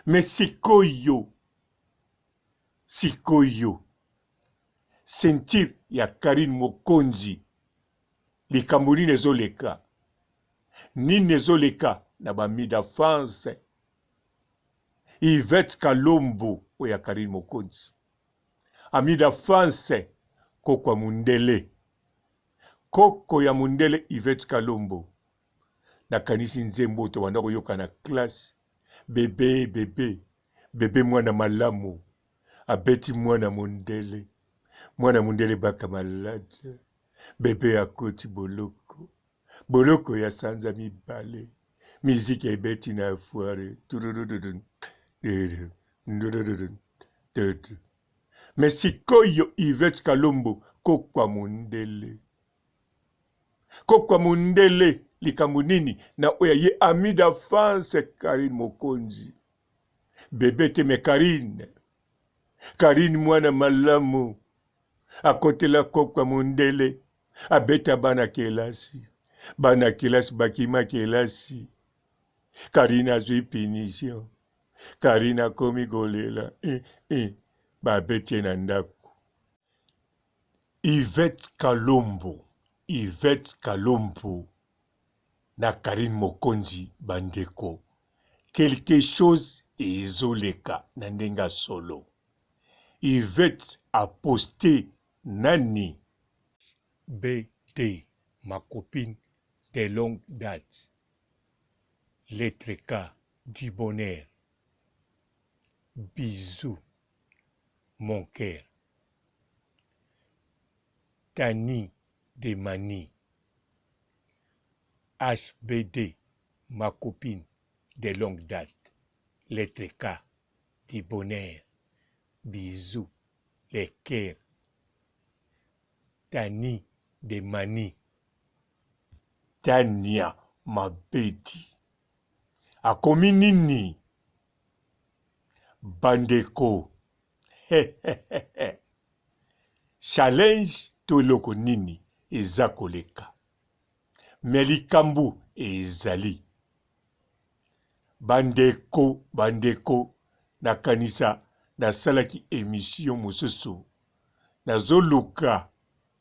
Mais sikoyo, sikoyo ceinture ya Carine Mokonzi likambo nini ezoleka? Nini ezoleka na ba Mida France? Yvette Kalombo oyo ya Carine Mokonzi. Amida France koko ya mundele. Koko ya mundele Yvette Kalombo. Nakanisi nzembo oyo tobanda koyoka na classe. Bebe bebe bebe mwana malamu abeti mwana mondele mwana mondele baka malade bebe akoti boloko boloko ya sanza mibale miziki ebeti na foire me sikoyo Yvette Kalombo kokwa mondele kokwa mondele likambo nini na oyo ye ami d'enfance Carine Mokonzi bebe te me Carine Carine mwana malamu akotela kokwa mondele abeta bana kelasi bana kelasi bakima kelasi Carine azwi punition Carine akomi kolela eh, eh. Babeti ye na ndako Yvette Kalombo Yvette Kalombo na Carine Mokonzi ba ndeko quelque chose ezo leka na ndenge ya solo Yvette a poste nani? BD ma copine de longue date lettre K du bonheur bisous mon coeur Tani de Mani HBD ma copine de longue date lettre K du bonheur bisous les coeurs Tani de Mani. Tania Mabedi akomi nini bandeko challenge to eloko nini eza koleka mais likambu ezali bandeko bandeko nakanisa nasalaki emission mosusu nazoluka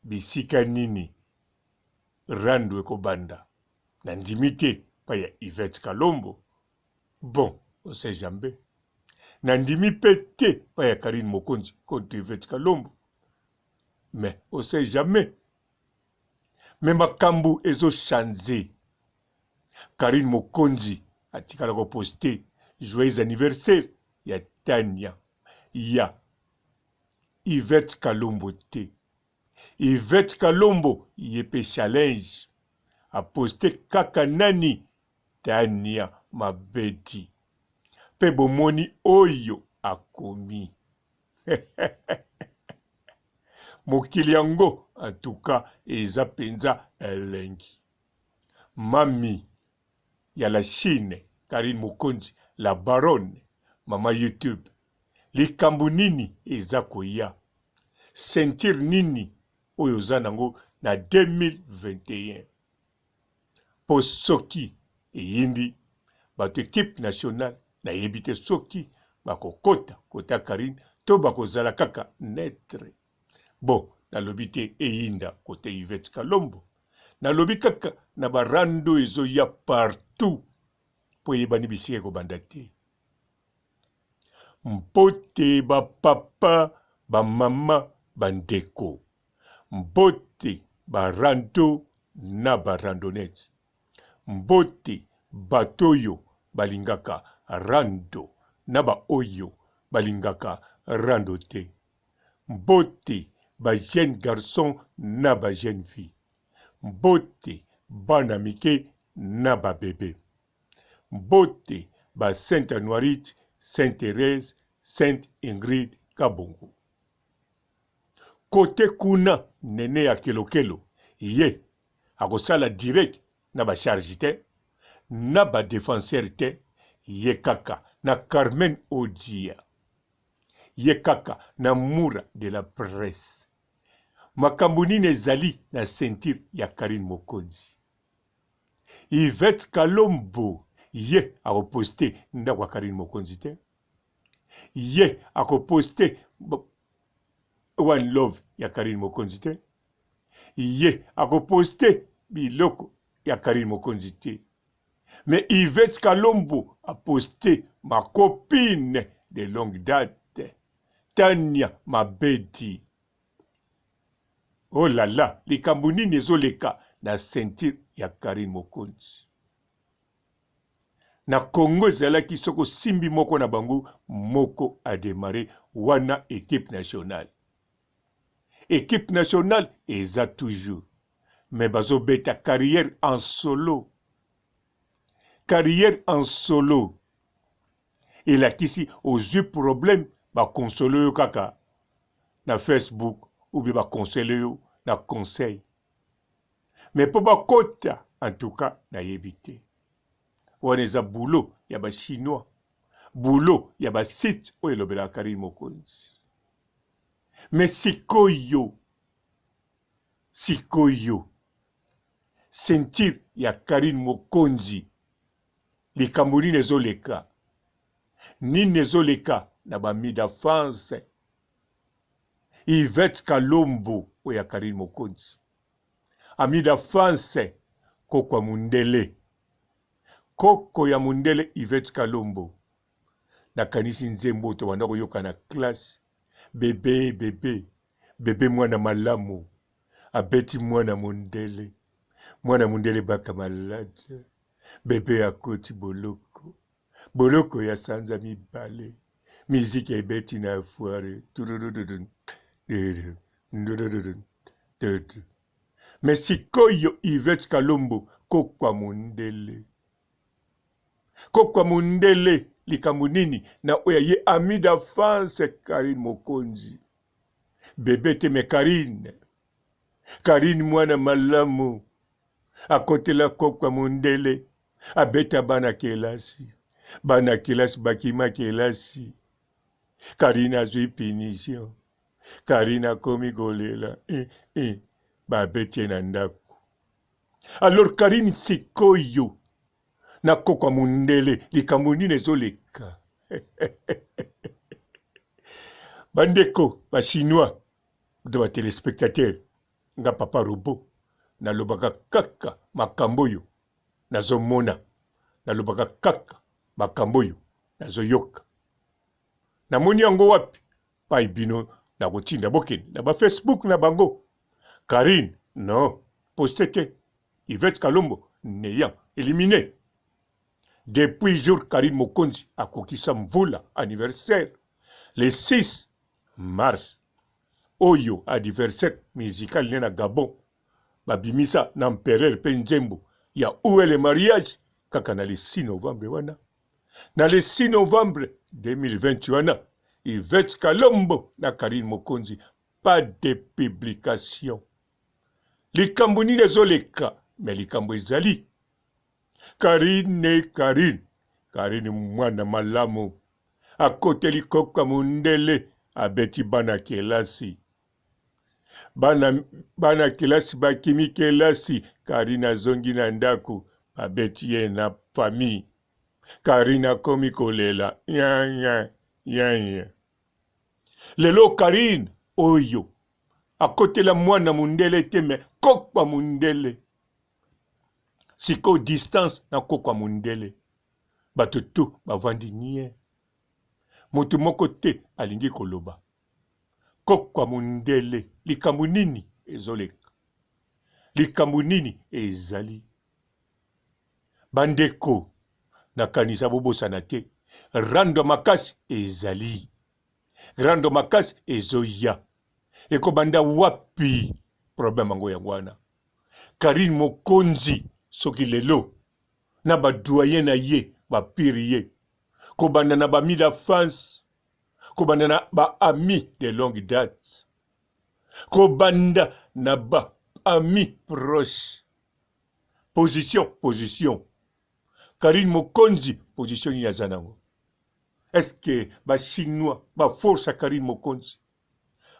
bisika nini rando ekobanda nandimi te pa ya Yvette Kalombo bon on sait jamais nandimi pe te pa ya Carine Mokonzi contre Yvette Kalombo mais on sait jamais mais makambu ezo change Carine Mokonzi atikala ko poste joyeux anniversaire ya Tania ya Yvette Kalombo te Yvette Kalombo ye pe challenge a poste kaka nani Tania Mabedi pe bomoni oyo akomi mokili yango en tout cas eza penza elengi mami ya la Chine Carine Mokonzi la baronne mama YouTube likambo nini eza koya ceinture nini oyo oza nango na 2021 po soki eyindi bato equipe nationale nayebi te soki bakokota kota Carine to bakozala kaka neutre bon nalobi te eyinda kote Yvette Kalombo nalobi kaka na ba rando ezoya partout po eyebani bisika ekobanda te mbote ba papa ba mama ba ndeko Mbote ba rando na ba randonnettes. Mbote bato oyo balingaka rando na ba oyo balingaka rando te. Mbote ba jeunes garçons na ba jeunes filles. Mbote bana mike na ba bebes. Mbote ba Sainte Anuarite, Sainte Therèse, Sainte Ingrid Kabongo. Cote kuna nene ya kelokelo ye akosala direct na ba charge te na ba defenseur te ye kaka na Carmen Odia ye kaka na Mura de la presse makambo nini ezali na ceinture ya Carine Mokonzi Yvette Kalombo ye akoposte ndako ya Carine Mokonzi te. Ye ako poste One Love ya Carine Mokonzi te. Ye ako poste biloko ya Carine Mokonzi te. Mais Yvette Kalombo a poste ma copine de longue date Tania Mabedi. Oh la la, likambo nini ezoleka na ceinture ya Carine Mokonzi? Na Congo ezalaki soki osimbi moko na bango moko a demarrer wana equipe nationale. Equipe nationale eza toujours mais bazo beta carrière en solo. Carrière en solo elakisi ozui problème ba console yo kaka na Facebook ou bien ba console yo na conseil. Mais po bakota en tout cas nayebi te. Wana eza boulot ya ba chinois, boulot ya ba site oyo elobelaka Carine Mokonzi. Mais sikoyo, sikoyo ceinture ya Carine Mokonzi likambo nini ezoleka? Nini ezoleka na ba mida France? Yvette Kalombo oyo ya Carine Mokonzi. Amida France koko ya mundele. Koko ya mundele Yvette Kalombo. Nakanisi nzembo oyo tobanda koyoka na classe. Bebe bebe bebe mwana malamu abeti mwana mondele mwana mondele baka malade bebe akoti boloko boloko ya sanza mibale miziki ebeti na foire me sikoyo Yvette Kalombo kokwa mondele kokwa mondele likambo nini na oyo ye ami d'enfance Carine Mokonzi bebe te me Carine Carine mwana malamu akotela kokwa mondele abeta bana kelasi bana kelasi bakima kelasi Carine azwi punition Carine akomi kolela eh, eh, babeti ye na ndako alors Carine sikoyo na koko ya mundele likambo nini ezoleka bandeko ba chinois to ba telespectateur nga papa robot nalobaka kaka makambo oyo nazomona nalobaka kaka makambo oyo nazoyoka namoni yango wapi pai bino nakotinda bokende na ba facebook na bango karine non poste te Yvette Kalombo néant éliminé depuis jour Karine Mokonzi akokisa mvula anniversaire le 6 mars oyo anniversaire musical ne na Gabon babimisa na empereur mpe nzembo ya où est le mariage kaka na le 6 novembre wana na le 6 novembre 2020 wana Yvette Kalombo na Karine Mokonzi pas de publication likambo nini ezoleka me likambo ezali karine karine karine mwana malamu akoteli koka mondele abeti bana kelasi bana, bana kelasi bakimi kelasi karine azongi na ndako babeti ye na famille karine akomi kolela nya nya nya nya lelo karine oyo akotela mwana mundele te me kokwa mundele sikoyo distance na kokwa mundele bato tu bavandi nie moto moko te alingi koloba kokwa mundele likambo nini ezoleka likambo nini ezali bandeko nakanisa bobosana te rando makasi ezali rando makasi ezoya ekobanda wapi problème yango yango wana karine mokonzi soki lelo na ba doyen na ye bapire ye kobanda na ba mida fans kobanda na ba amis de longue date kobanda na ba amis proche position position karine mokonzi position nini aza nango est ce que ba chinois ba force ya karine mokonzi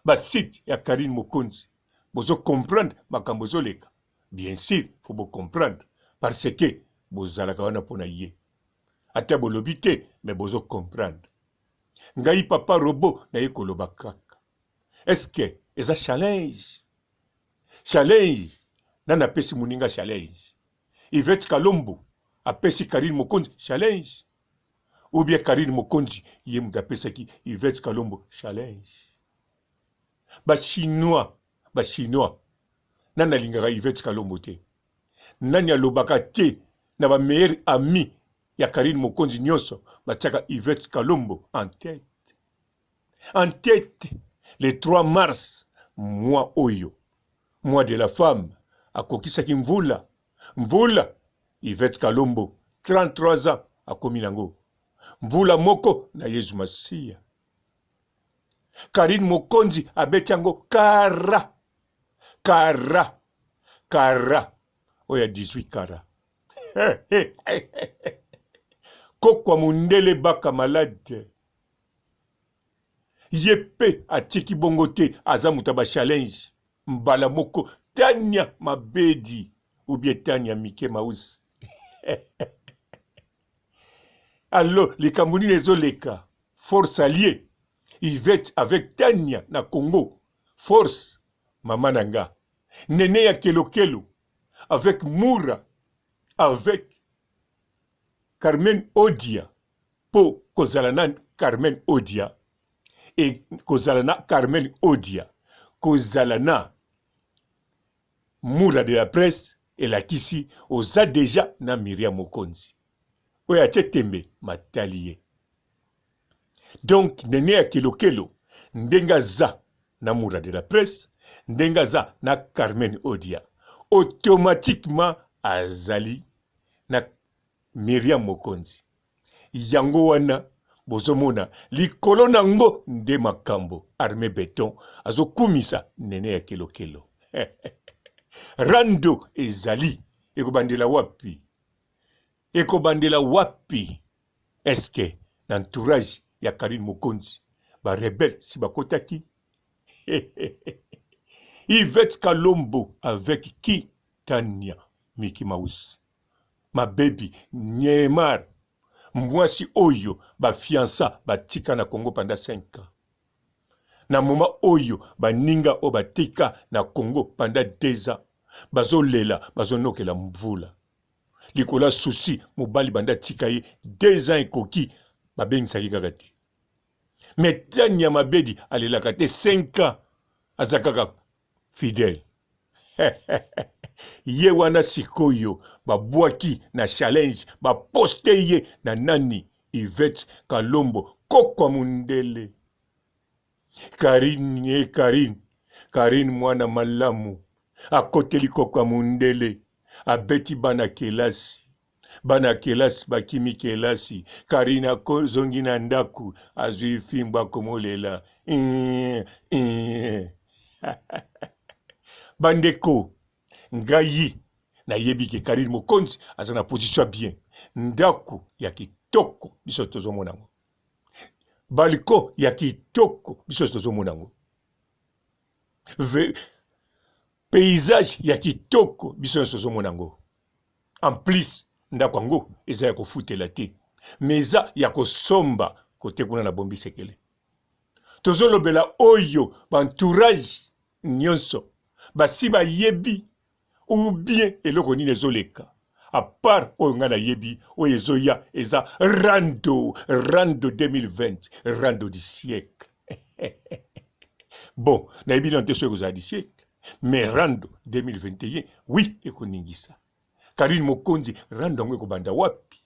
ba site ya karine mokonzi bozo comprendre makambo ezoleka bien sûr faut bo comprendre parce que bozalaka wana mpo na ye ata bolobi te mais bozo comprendre. Ngai papa robot naye koloba kaka. Est-ce que eza challenge? Challenge nani apesi moninga challenge? Yvette Kalombo apesi Carine Mokonzi challenge? Ou bien Carine Mokonzi ye moto apesaki Yvette Kalombo challenge? Ba chinois, ba chinois nani alingaka Yvette Kalombo te? Nani alobaka te na ba meilleurs amis ya Carine Mokonzi nionso batiaka Yvette Kalombo en tete? En tete le 3 mars mois oyo mois de la femme akokisaki mvula mvula Yvette Kalombo 33 ans akomi nango mvula moko na Yezu Masiya. Carine Mokonzi abeti yango kara kara kara oyo ya 18 kara kokwa mundele baka malade ye pe atiki bongo te aza moto ya ba challenge mbala moko tania mabedi ou bien tania mike mouse alors likambo nini ezoleka force allie Yvette avec Tania na Congo force mama na nga nene ya kelokelo avec Mura avec Carmen Odia po kozala na Carmen Odia e kozala na Carmen Odia kozala na Mura de la presse elakisi oza deja na Miriam Mokonzi oyo atie tembe matali ye donc nene ya kelokelo ndenge aza na Mura de la presse ndenge aza na Carmen Odia automatiquement azali na Miriam Mokonzi yango wana bozomona likolo na ngo nde makambo arme beton azokumisa nene ya kelokelo rando ezali ekobandela wapi ekobandela wapi eske na entourage ya Carine Mokonzi ba rebelle si bakotaki Yvette Kalombo avec qui Tania Mickey Mouse ma baby Neymar mwasi oyo ba fiança batika na Congo pendant 5 ans na moment oyo baninga oyo batika na Congo pendant 2 ans bazolela bazonokela mvula likolo ya souci mobali banda atika ye 2 ans ekoki babengisaki kaka te mais Tania Mabedi alelaka te 5 ans aza kaka fidèle ye wana sikoyo babwaki na challenge baposte ye na nani Yvette Kalombo kokwa mundele Karine ye Karine Karine mwana malamu akoteli kokwa mundele abeti bana kelasi bana kelasi bakimi kelasi Karine akozongi na ndaku azwi fimbo akomolela bandeko ngai nayebi ke Karine Mokonzi aza na position ya bien ndako ya kitoko biso tozomona yango balcon ya kitoko biso tozomona yango paysage ya kitoko biso nyonso tozomona yango En plus ndako yango eza ya kofutela te mais eza ya kosomba kote kuna na bombi sekele. Tozolobela oyo ba entourage nyonso basi bayebi ou bien eloko nini ezoleka à part oyo ngai nayebi oyo ezoya eza rando rando 2020 rando du siècle bon nayebi nano te soki ekozala du siècle mais rando 2021 oui ekoningisa Karine Mokonzi rando yango ekobanda wapi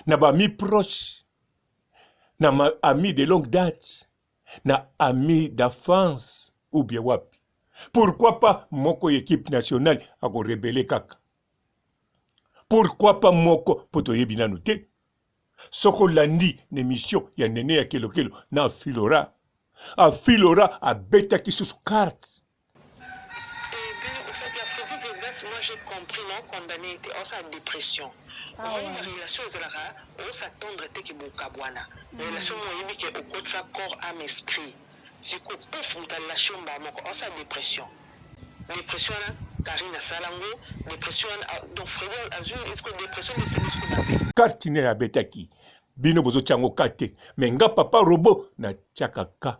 na ba amis proche na ma amis de longue date na amis d'enfance ou bien wapi pourquoi pas moko ya équipe nationale akorebele kaka pourquoi pas moko mpo toyebi nanu te soki olandi na émission ya nene ya kelokelo na afilora afilora abetaki susu carte Ah ouais. relation ezalaka osatendre te ke bokabwana relation mo oyebi ke okotisa corps âme esprit siko pouf moto alashi yo mbala moko osala dépression dépression wana Carine asala ngo dépression wana donc Freddy azwi esiko dépression nde esali siko mabe carte nini abetaki? Bino bozotia yango ka te, mais nga papa robot natiaka ka.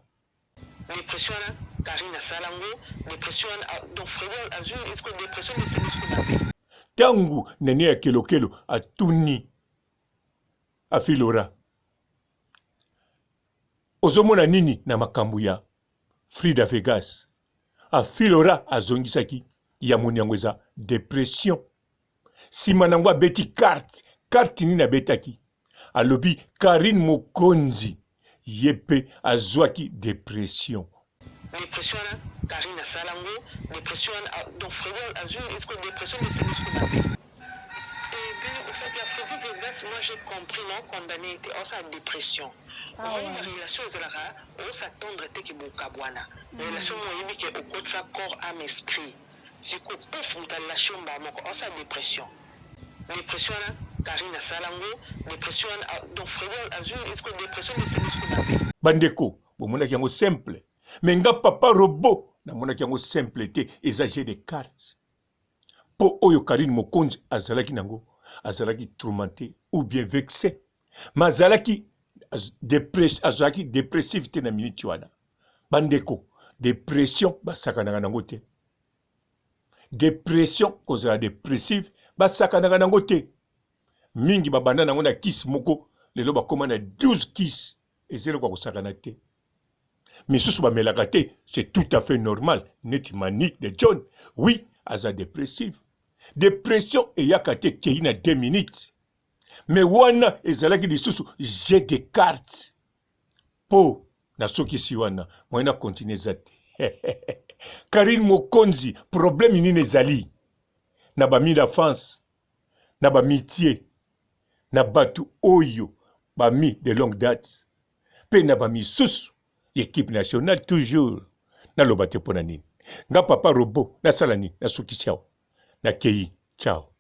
Depression wana Carine asala ngo depression wana donc Freddy azui est ce que depression nde esali siko mabe. Tangu Nene ya Kelokelo atuni Afilora ozomona nini na makambo ya Frida Vegas? Afilora azongisaki ya moni yango eza depression. Sima nango abeti carte, carte nini abetaki? Alobi Carine Mokonzi ye pe azuaki depression. Depression wana Carine asala ngo depression wana donc Freddy azui est ce que depression nde esali siko mabe? Et bino au fait ya Freddy Vegas moi j'ai compris nao condamne ye te aosala depression omoni ba relation ezalaka o s'attendre te ke bokabwana relation moko oyebi ke okotisa corps ame esprit Sikoyo pouf mutu a lache yo mbala moko osala depression depression wana Carine asala ngo depression wana donc Freddy azui sikoyo depression nde esali sikoyo mabe. Ba ndeko bomonaki yango simple mais nga papa robot namonaki yango simple te eza jeu de cartes po oyo Carine Mokonzi azalaki nango azalaki tourmente ou bien vexe mais azalaki azalaki depressive te na minute wana Bandeko, depression basakanaka nango te. Depression, kozala depressive basakanaka nango te. Mingi babanda nango na kisi moko, lelo bakoma na 12 kisi. Eza eloko ya kosakana te. Misusu bamelaka te, c'est tout à fait normal. Neti Manick de John, oui, aza depressive. Depression eyaka te ekei na 2 minutes. Mais wana ezalaki lisusu jeu de cartes. Po na sokisi wana moyen na continue eza te. Carine Mokonzi problème nini ezali na ba mi d'enfance na ba mitie na batu oyo ba mi de longue date pe na ba misusu equipe nationale toujours naloba te pona nini nga papa robot nasala nini nasukisi awa nakeyi ciao.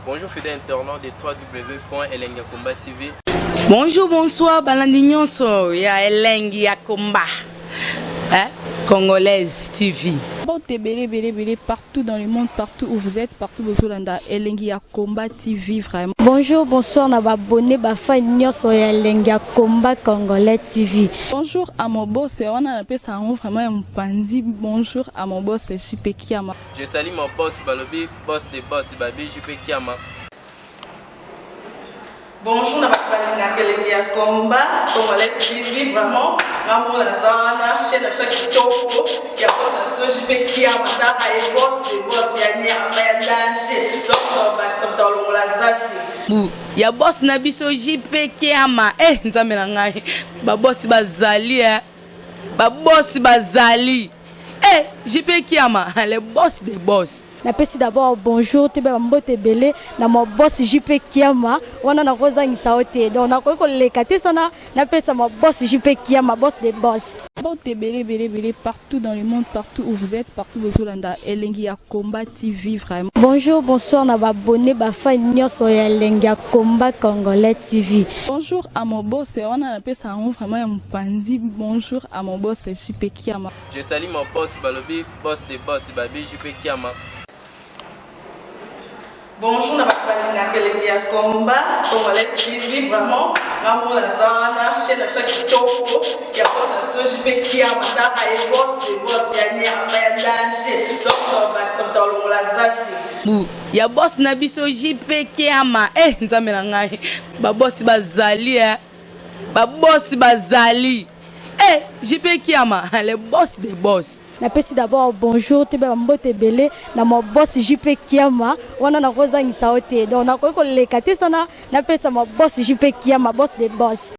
Bonjour fidèle internaute de www.elengiyakomba TV. Bonjour, bonsoir, balandi nyonso ya Elengi ya Komba. Hein? Congolaise TV. Mbote ebele ebele ebele partout dans le monde, partout où vous êtes, partout bozolanda Elengi ya Combat TV vraiment. Bonjour, bonsoir na ba abonnés ba fans nyonso ya Elengi ya Combat Congolais TV. Bonjour à mon boss, wana napesa yango vraiment ya mopanzi. Bonjour à mon boss JP Kiama. Je salue mon boss balobi boss de boss babi JP Kiama. Bonjour na bato balingaka elengi ya combat congolais TV vraiment nga moko naza wana chaîne na biso ya kitoko ya boss na biso JP Kiama tala ye boss de boss ya nyama ya danger donc tobakisa moto alongola zaki bu ya boss na biso JP Kiama eh nzambe na ngai ba boss bazali eh ba boss bazali Eh JP Kiama le boss des boss. Napesi d'abord bonjour toyeba ba mbote ebele na ma boss JP Kiama wana nakozangisa yo te donc nakoki koleka te sana napesa ma boss JP Kiama boss des boss. Mbote ebele ebele ebele partout dans le monde partout où vous êtes partout bozolanda elengi ya combat TV vraiment. Bonjour bonsoir na ba abonnes ba fans nionso ya elengi ya combat congolais TV. Bonjour à mon boss wana napesa yango vraiment ya mopanzi bonjour à mon boss JP Kiama. Je salue mon boss balobi boss de boss babi JP Kiama. Bonjour na bato balingaka elengi ya combat congolais TV vraiment nga moko naza wana chaîne na biso ya kitoko ya boss na biso JP Kiama tala ye boss de boss ya nyama ya danger donc tobakisa moto alongola zaki bu ya boss na biso JP Kiama eh nzambe na ngai ba boss bazali eh ba boss bazali Eh JP Kiama le boss des boss. Napesi d'abord bonjour toyeba ba mbote ebele na ma boss JP Kiama wana nakozangisa yo te donc nakoki koleka te sana napesa ma boss JP Kiama boss des boss.